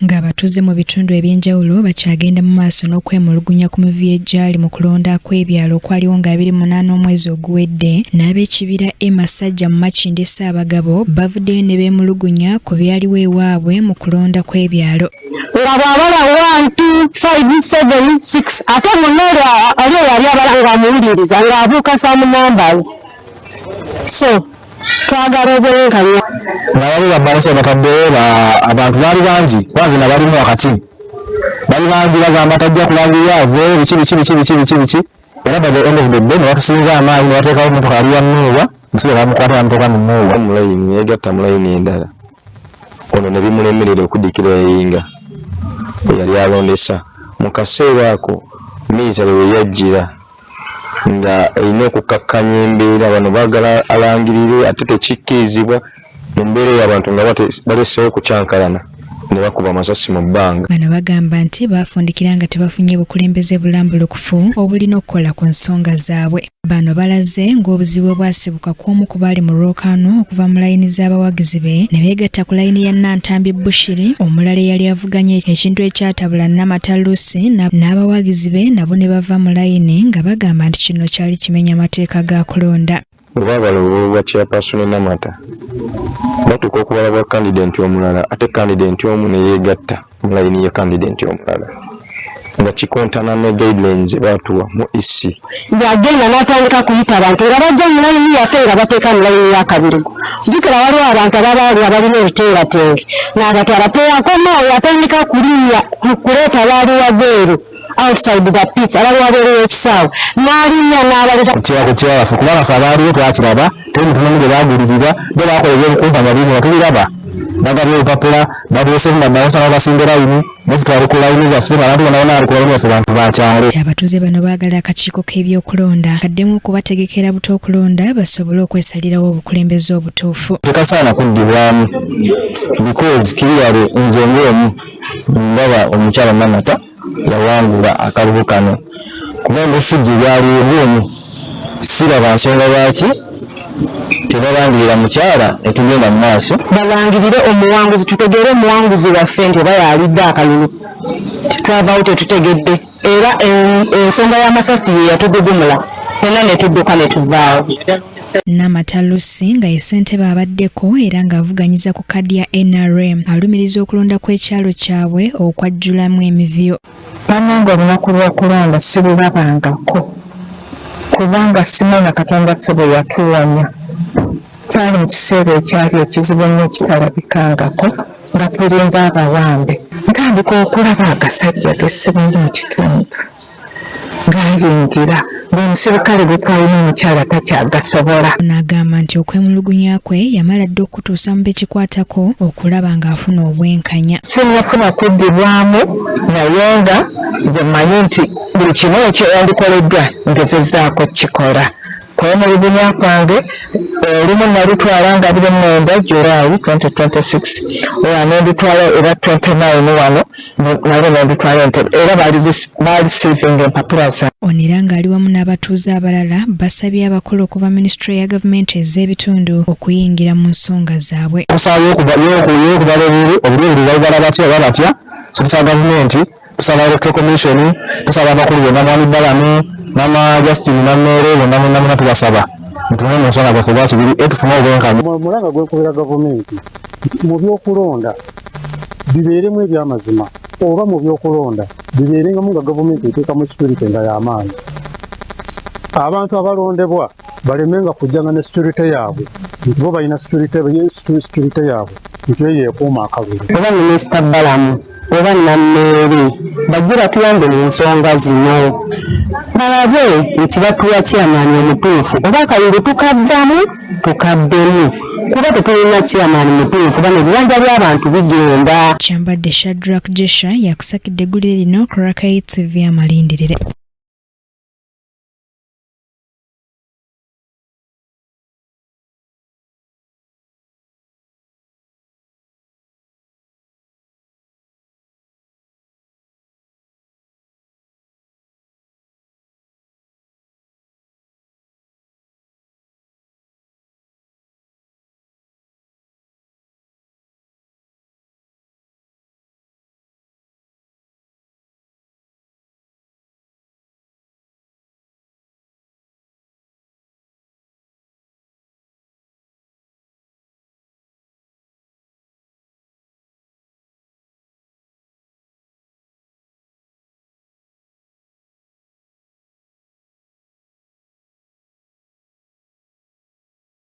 Ng'abatuuze mu bitundu eby'enjawulo bakyagenda mu maaso n'okwemulugunya ku mivuyo egyali mu kulonda kw'ebyalo okwaliwo nga 28 omwezi oguwedde, n'ab'ekibira e Masajja mu Makindye Ssaabagabo bavuddeyo ne beemulugunya ku byaliwo ewaabwe mu kulonda kw'ebyalo. Nga bw'abala 1 2 5 7 6 ate munne oli eyali abala ng'amuwuliriza ng'abuuka some numbers, so twagala obwenkanya. Nga waliwo babalasa bataddewo, abantu baali bangi, kwanze nabalimu wakati, bali bangi bagamba tajja kulangirira, aveeyo, biki biki biki biki biki biki. Era by the end of the day ne batusinza amaanyi ne bateekawo emmotoka yali ya Nuuwa, omusajja bamukwata bamuteeka mu Nuuwa. Mu layini yegatta mu layini endala, ono ne bimulemerera okuddikira yayinga eyali alondesa. Mu kaseera ako military we yajjira nga erina okukakkanya embeera, bano baagala alangirire ate tekikkirizibwa. Mu mbeera eyo abantu nga baleseewo okukyankalana ne bakuba amasasi mu bbanga. Bano bagamba nti baafundikira nga tebafunye bukulembeze bulambulukufu obulina okukola ku nsonga zaabwe. Bano balaze ng'obuzibu obwasibuka ku omu ku baali mu lwokaano okuva mu layini z'abawagizi be ne beegatta ku layini ya Nantambi Bushiri, omulala eyali avuganya, ekintu ekyatabula Namata Lucy n'abawagizi be nabo ne bava mu layini, nga bagamba nti kino kyali kimenya mateeka ga kulonda. Bwe baabala obululu bwa chairperson Namata, batuuka okubala bwa candidate omulala, ate candidate omu ne yeegatta mu layini ya candidate omulala, nga kikontana ne guidelines ze baatuwa mu EC. Yagenda n'atandika kuyita abantu nga bajja mu layini yaffe nga bateeka mu layini y'akabirigo. Jjukira waliwo abantu ababaali nga balina ebitengatenge n'abatwala. Teyakoma, yatandika kulinnya kuleeta baali wabweru, outside the pitch, abali wabweru w'ekisaawe, n'alinnya n'abaleeta. Kutya kutya waffe, kubanga ffe abaaliwo twakiraba, teri muntu n'omu gwe baagulirira. Bo bakola ebyobukumpanya bingi nga tubiraba, bagabye obupapula, babuleseemu bannawusa babasimbe layini, naye twali ku layini zaffe nga abantu bonna bonna bali ku layini yaffe, bantu bakyalo. Abatuuze bano baagala akakiiko k'ebyokulonda kaddemu okubategekera buto okulonda basobole okwesalirawo obukulembeze obutuufu. Tekasaana kuddibwamu because clearly nze ng'omu ndaba omukyala Namata yawangula akalulu kano, kubanga effujjo ebyaliwo, ng'omu siraba nsonga lwaki tebalangirira mukyala netugenda mu maaso. Balangirire omuwanguzi, tutegeere omuwanguzi waffe nti oba yalidde akalulu. Twavaawo tetutegedde, era ensonga y'amasasi ye yatugugumula fenna ne tudduka ne tuvaawo. Namata Lucy, nga ye ssentebe abaddeko era ng'avuganyiza ku kadi ya NRM, alumiriza okulonda kw'ekyalo kyabwe okwajjulamu emivuyo. Bannange, olunaku lw'okulonda sirulabangako, kubanga simanya Katonda ffe bwe yatuwonya. Twali mu kiseera ekyali ekizibu ennyo ekitalabikangako, nga tulinga abawambe. Ntandika okulaba agasajja gessimanyi mu kitundu gayingira, ng'omusirikale gwe twalina omukyala takyagasobola. Ono agamba nti okwemulugunya kwe yamala dda okutuusa mu bekikwatako okulaba ng'afuna obwenkanya. Sinnafuna kuddibwamu, naye nga nze mmanyi nti buli kimu ekyandikoleddwa ngezezzaako kukikola. Kwemulugunya kwange olumu nalutwala nga 29 July 2026, owa nendutwala era 29 wano nalwo nendutwala Entebbe, era baliceivinga empapula zange. Ono era ng'ali wamu n'abatuuze abalala basabye abakola okuva minisitule ya gavumenti ez'ebitundu okuyingira mu nsonga zaabwe. Tusaba y'okubala obululu, obululu babubala batya oba batya? So tusaba gavumenti, tusaba Electoral Commission, tusaba abakulu bonna, mwami Balamu, mama Justin Nameere, bonna bonna bonna tubasaba mutume mu nsonga zaffe eza Kibiri e tufune obwenkanya. Omulanga gwenkubira gavumenti nti mu byokulonda bibeeremu ebyamazima, oba mu byokulonda bibeerengamu nga gavumenti eteekamu security nga y'amaanyi, abantu abalondebwa balemenga kujjanga ne security yaabwe nti bo balina security yaabwe nti eyo ekuuma akalulu. Oba Minisita Balamu oba Nammeere bajje batuyambe mu nsonga zino, balabe nti batuwa chairman omutuufu, oba akalulu tukaddamu tukaddemu, kuba tetulina chairman mutuufu. Bano ebibanja by'abantu bigenda. Kyambadde Shadrack Jesha yakusakidde eggulire lino ku Rakai TV Amalindirire.